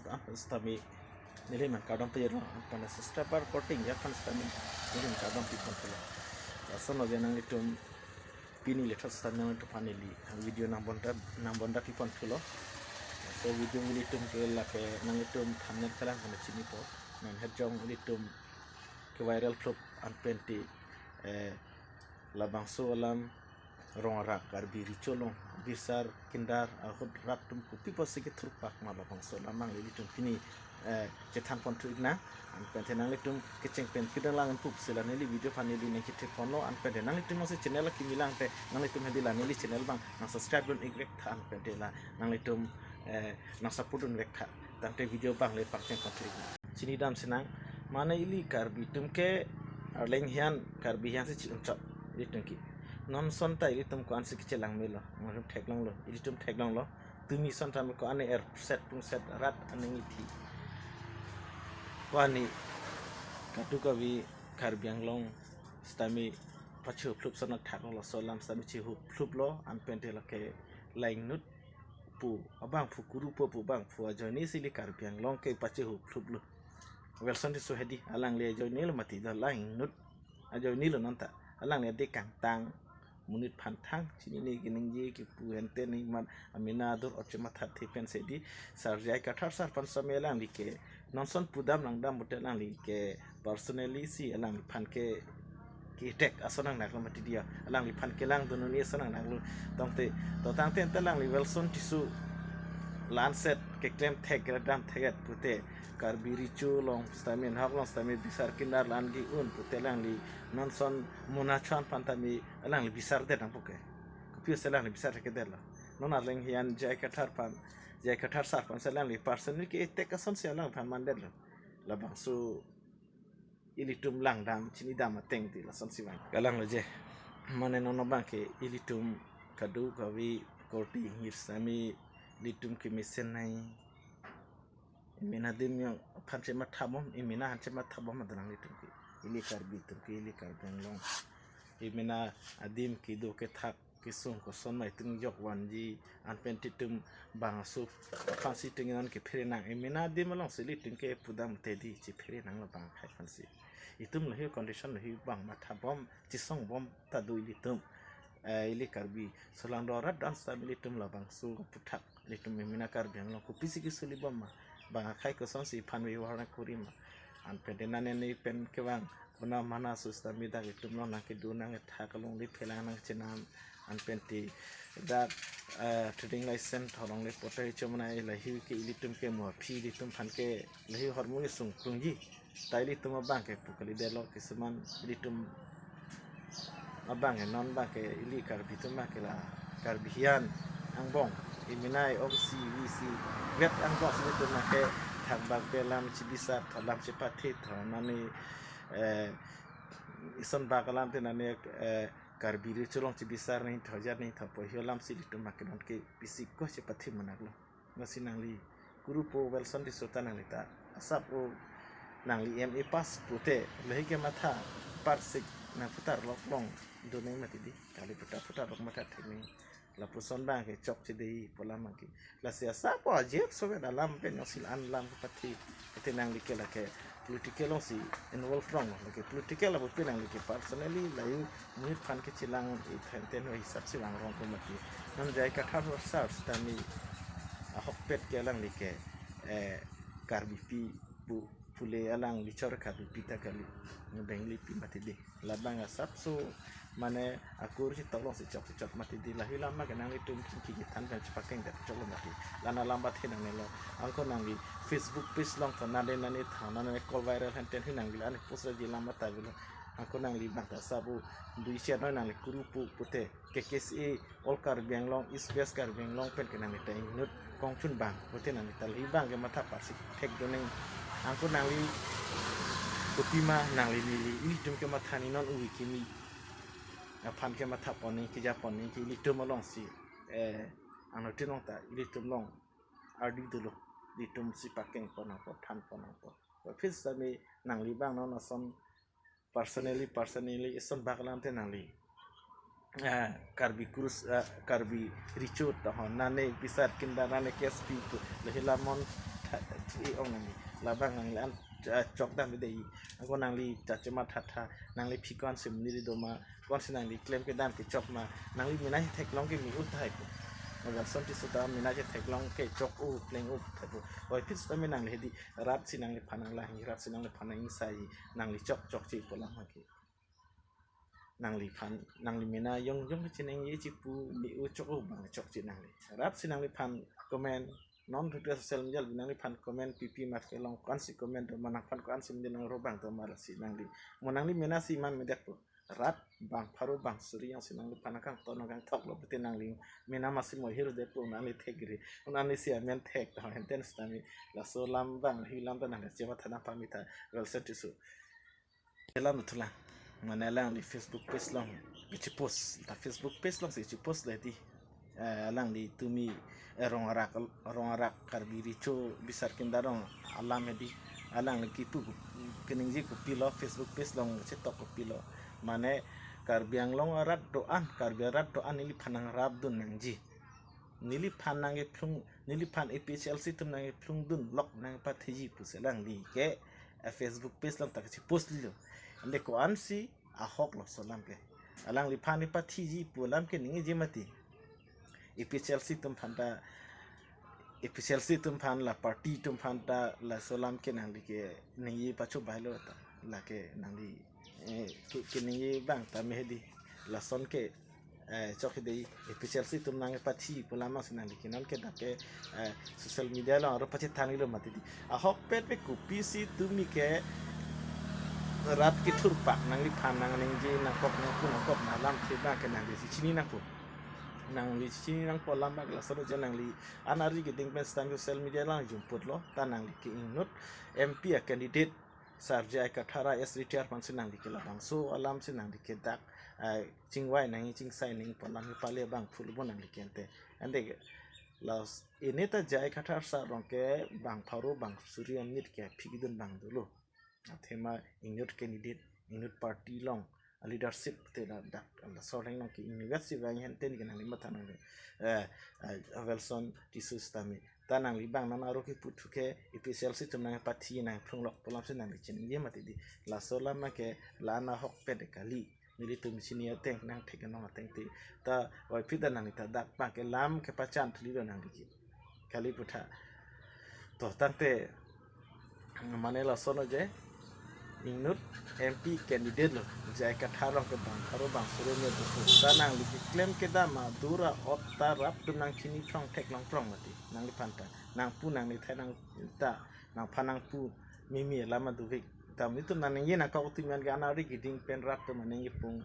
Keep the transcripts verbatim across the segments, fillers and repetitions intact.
Aphan sitame neli man kardom pajirlo, anpenta subscriber korte-ingjir aphan sitame neli man kardom piponthulo. Lason lo je nanglitum pini lethot sitame nanglitum aphan neli video nang bonta, nang bonta piponthulo. So video ilitum ke lake nanglitum thumbnail kelang pen chinipo. Nang hejong ilitum ke viral phlup anpente, eh, labangso alam rong arak Karbi Recho along bisar kindar ahut rat atum kopi pusi kethurpak ma, labangso alam abang ilitum pini, eh, chethan ponthu-iknang. Anpente nanglitum kecheng pen kedang lang pusi la neli video aphan neli nangkethek ponlo. Anpente nanglitum masi channel akimi lang te nanglitum hedi la neli channel abang nang subscribe dun-ik vek tha, anpente la nanglitum, eh, nang support dun vek tha. Tangte video abang le pangcheng ponthu-iknang. Chinidam sinang, mane ili Karbi atum ke arleng hian, Karbi hian si chi-un chot ilitum ke. Non ason ta ilitum ko-an si kechelang melo, nangtum theklonglo, ilitum theklonglo. Tumi ason tame ko-an er set pung set rat aning ithi. Ko-an kadokave Karbi Anglong sitame pachehuphlup ason athak lo, laso alam sitame chehuphlup-lo, anpente lake la ingnut pu abangphu, kurupo pu abangphu ajoine si ili Karbi Anglong ke pachehuphlup-lo. Welson Tisso hedi, alangli ajoine lo mati, do la ingnut ajoine lo non ta. Alangli ade kangtang, monit aphan thang chinine keningje kipu hente ni man amena adur oche matha the pen si di, Sar J I Kathar sar aphan sitame alangli ke non ason pudam langdam pute alangli ke personally si alangliphan ke ki-attack ason nangnaklo mati dia. Alangliphan kelang dunoni ason nangnaklo. Tangte, to tangte anta alangli Welson Tisso la-an set keklem thek kedam thek-et pute Karbi Recho along sitame, nahok along sitame bisar kindar la-an ki-un pute alangli non ason mona chon aphan tame alangli bisardet nangpo ke. Kopi pusi alangli bisar thekdetlo. Non arleng hian J I Kathar aphan, J I Kathar sar aphan si alangli personally ke-attack ason si alangphan mandetlo. Labangso ilitum langdam chinidam ateng ti lason si vang. Kalanglo je. Mane non abang ke ilitum kadokave korte-ingjir sitame ilitum kemesen nai. Emena adim aphan chemathabom, emena aphan chemathabom adonang ilitum ke. Ili Karbi atum ke, ili Karbi Anglong. Emena adim kedo kethak kesung koson ma itum jok vanji, anpente itum bang aso aphan si itum non kepherenang. Emena adim along si ilitum ke pudam te di chepherenanglo bang akhai aphan si. Itum lahei condition lahei abang mathabom, chesongbom ta do ilitum. Eh, ili Karbi solangdo arat dan sitame ilitum labangso aphuthak ilitum emena Karbi Anglong kopisi kesolibom ma, bang akhai koson si iphan vivor nang kuri ma. Anpente nane ne pen kevang kona mana aso sitame dak itum along nangkedo nangkethak along le phelang nangchenam, anpente dak, eh, trading license thorong le potai chomnai lahei ke ilitum ke mo aphi ilitum aphan ke lahei ahormu kesung krungji. Ta ilitum abang ke pu kalidetlo, kisuman ilitum abang ke non abang ke ili Karbi atum abang ke la Karbi hian angbong, emena ong si vi si vet angbong si ilitum abang ke thakbak pen lam chibisar tha, lam chepathe tha, mane, eh, ison bak alam te nane, eh, Karbi Recho along chibisar ni tha, jat ni tha, po hi alam si ilitum abang ke non ke pisi ko chepathe manaklo. Lasi nangli kurupo Welson Tisso ta nangli ta asap o, nangli M A pass pute lahei kematha parsik nang putar lok long do nang mati di, kali putar putar lok matha thek nang. Lapuson abang ke chokche dei pu alam abang ke. Lasi asap o ajep sovet alam pen nang sil an lam pathe. Ate nangli ke lake political along si involve rong, lake political abo pen nangli ke personally lahei monit aphan kechelang i thenten ho hisap si vang rong ko mati. Non J I Kathar sar sitame ahokpet ke alangli ke, eh, Karbipi pu pule alangli chor Karbipi ta kali, Bengalipi mati di. Labang asapso mane akur si tolong si chok si chok mati di, lahei alam abang ke nanglitum chingki kethan pen chepakengdet choklo mati. La-an alam pathe nangnelo. Anke nangli Facebook page along tho nane nane tha nane call viral henten hi nangli la-an post ra di alam ta avelo. Anke nangli abang ta asap o, dui sher noi nangli kurupo pute K K C A All Karbi Anglong, East West Karbi Anglong pen ke nangli ta ingnut kongchun abang pute nangli ta lahei abang ke matha parsik thek do nang. Anke nangli kopima nangli neli ilitum kematha ni non uwi kimi aphan kematha pon nang, keja pon nang ke ilitum along si, eh, anuttin along ta ilitum along ardi dolo, ilitum si pakeng pon nangpo, than pon nangpo. Aphi sitame nangli abang non ason personally, personally ison bak alam te nangli, ah, Karbi kurus, ah, Karbi Recho ta ho nane bisar kindar nane K S P pu lahei alam non Tha-, thu-e-ong nangli. Labang nangli an, eh, chokdam dei. Ako nangli ta chomathatha, nangli aphi ko-ansi monit do ma, ko-ansi nangli klem kedam kechok ma, nangli mena chetheklong ke mi-u tahai pu. Welson Tisso ta mena chetheklong ke chok-o, pleng-o tahai pu. Oi, phit seta mi nangli hedi, rat si nangliphan nanglangji, rat si nangliphan nang-ingsaiji, nangli chok chokche pu alam hake. Nangliphan, nangli mena yong yong chiningje chipu mi-u chok-o abang chokche nangli. Rat si nangliphan comment, non rute social media nangliphan comment pipi mat kelong ko-ansi comment do ma nangphan ko-ansi mende nang ro abang do ma lasi nangli. Mo nangli mena si man medek po. Rat bang pharo bang suri yong si nangliphan nangkangton nangkangthok lo pute nangli mena masi mo hero de po nangli thek giri. Un nangli si amen thek ta henten seta mi laso alam abang hi alam ta nangli chematha nang pamita Welson Tisso. Alam thulang. Mane alangli Facebook page along kechipost. Ta Facebook page alongsi chipost le di. Eh, alanglitum, eh, rong arak, rong arak Karbi Recho Bisar Kindarong alam hedi. Alangli kipu keningje kopilo Facebook page along chetok kopilo. Mane Karbi Anglong arat do-an, Karbi arat do-an neliphan nangrapdun nangji. Neliphan nangkephlung, neliphan A P H L C atum nangkephlungdun lok nangpathiji pusi alangli ke, eh, Facebook page along ta kechipost lilo. Ante ko-ansi ahok laso alam ke. Alangliphan kepathiji pu alam ke ningje mati. A P H L C atum aphan ta, A P H L C atum aphan la party atum aphan ta laso alam ke nangli keningje pacho bailo ta. Lake nangli, eh, ke, keningje abang ta me hedi. Lason ke, eh, chok hedi, A P H L C atum nangpathi pu alam si nangli ke non ke dak ke, eh, social media along aro pachethan lo mati di. Ahokpet pe kopisi tumi ke rat kethurpak nangliphan nangningje nangkok nangpu nangkok na alamthe abang ke nangli chini nangpo. Nangli chini nangpo alam abang ke laso lo je nangli an ari keding pen stam social media along jumputlo ta nangli ke ingnut M P a candidate Sar J I Kathar a-S retired aphansi nangli ke labangso alamsi nangli ke dak, eh, chingvai nangji chingsai nangji pu alam kepale abang phulbo nangli ke ante. Ante ke las ini ta J I Kathar sar along ke bang pharo bang suri amit ke aphi kedun abang dolo. Athema ingnut candidate, ingnut party along a leadership te dak dak laso areng along ke ingnut si vang henten ke nangli matha nangli, eh, eh, Welson Tisso sitame. Ta nangli abang non aro keputhu ke A P H L C atum nangpathi nangphlung lok pu alamsi nangli chiningje mati di. Laso alam ke la-an ahokpet kali. Nelitum chini ateng nangthek nong ateng te. Ta oi phi ta nangli ta dak abang ke lam kepachan thuli lo nangli ke. Kali putha. To tangte mane lason lo je. Ingnut M P candidate lo, J I Kathar along ke bang pharo bang suri amit do. Ta nangli keklem kedam adur a-ot ta rapdun nangchini phrong theklong phrong mati. Nangliphan ta nangpu nangnithai nang ta nangphan nangpu mimi alam adovik. Ta nelitum nangningje nangkok tumi an ke an ari keding pen rapdun nangningje pung.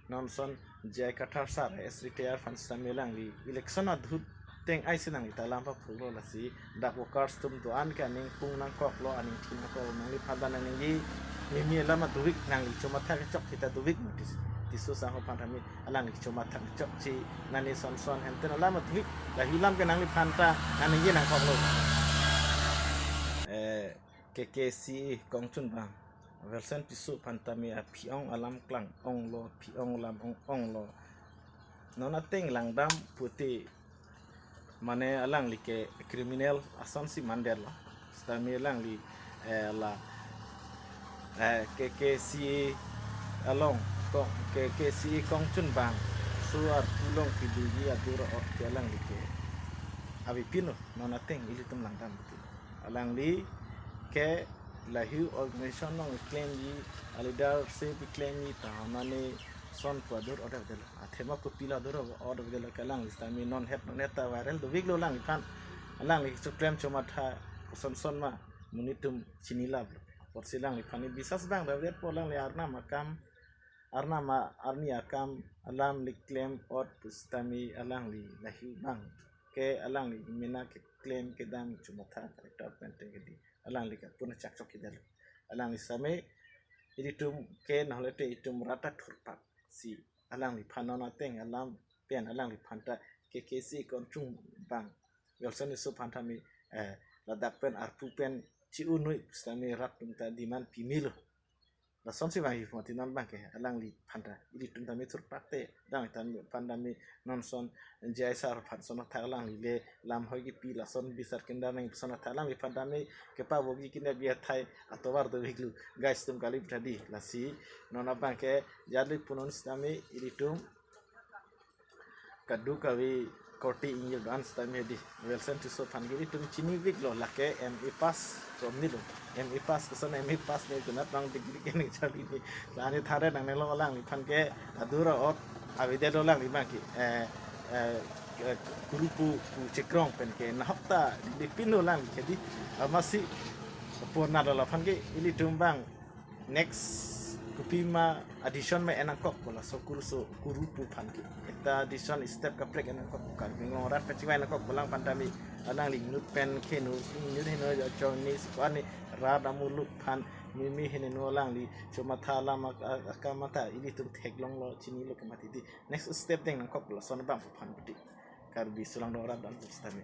Non ason J I Kathar sar a-S retired aphan sitame alangli election ahut teng ai si nangli ta alam paphuklo lasi dak workers atum do-an ke aning pung nangkoklo aning thi nangkoklo nangliphan ta nangningje mimi alam adovik nangli chomatha kechok kita dovik mati. Tisso sangho aphan tame alangli chomatha kechokche nani son son henten alam adovik lahi alam ke nangliphan ta nangningje nangkoklo. Eh, K K C A kongchun abang Welson Tisso aphan tame aphi-ong alam klang-onglo, aphi-ong alam ong-onglo. Non ateng langdam pute mane alangli ke criminal asonsi mandetlo. Sitame alangli, eh, la, eh, K K C A along, kong, K K C A kongchun abang so arpu along kedoji adur a-ot ke alangli ke avepinlo non ateng ilitum langdam pute. Alangli ke lahi organization along klemji, a leadership klemji ta mane son pu adur order avelo. Athema kopilo adur order avelo ke alangli sitame non het non het ta viral doviklo alangliphan. Alangli kechoklem chomatha koson son ma monit atum chini laplo. Apotsi alangliphan ni bisas abang davet po alangli arnam akam, arnam a-, arni akam alam keklem ot pusitame alangli lahi abang ke alangli mena keklem kedam chomatha character pen te ke di. Alangli ke puna chak chok kidal. Alangli sitame ilitum ke nahole te itum rat athurpak si alangliphan non ateng alam pen alangliphan ta K K C A kongchun abang Welson Tisso aphan tame, eh, ladak pen arpu pen chi-unoi sitame rat atum ta demand pimelo. Lasonsi vangji pu mati non abangke alangliphan ta ilitum tame thurpak te, dang tan phan tame non son J I sir aphan son athak alangli le lam hoi kipi, lason bisar kindar nang son athak alangliphan tame kepavokji kinep athai atovar doveklo guys atum kali pu ta di. Lasi non abangke jali punon sitame ilitum kadokave korte ingjir do-an sitame di. Wilson Tisso aphan ke ilitum chiniveklo, lake M A pass pu milo. M A pass, koson M A pass ne kunat nang degree ke nang charli ne. Lani thare nangnelo alangliphan ke adura ot avedet lo alangli abangke, eh, eh, eh, kurupu pu chekrong pen ke nahok ta dipinlo alangli ke di. Amatsi purna lo laphan ke ilitum abang next kopima addition ma en nangkokpo laso kurso kurupu aphan ke. Ekta addition step kaprek en nangkokpo, Karbi Anglong arat pachingvai nangkokpo alangphan tame, alangli inut pen kheno, inut heno, jachong ni siko ani rat amuluk aphan mimi heneno alangli chomatha alam ak-, ak-, akamatha ilitum theklonglo, chinilo ke mati di. Next step deng nangkokpo lason abang aphan pudi. Karbi sulangdong arat dan sitame.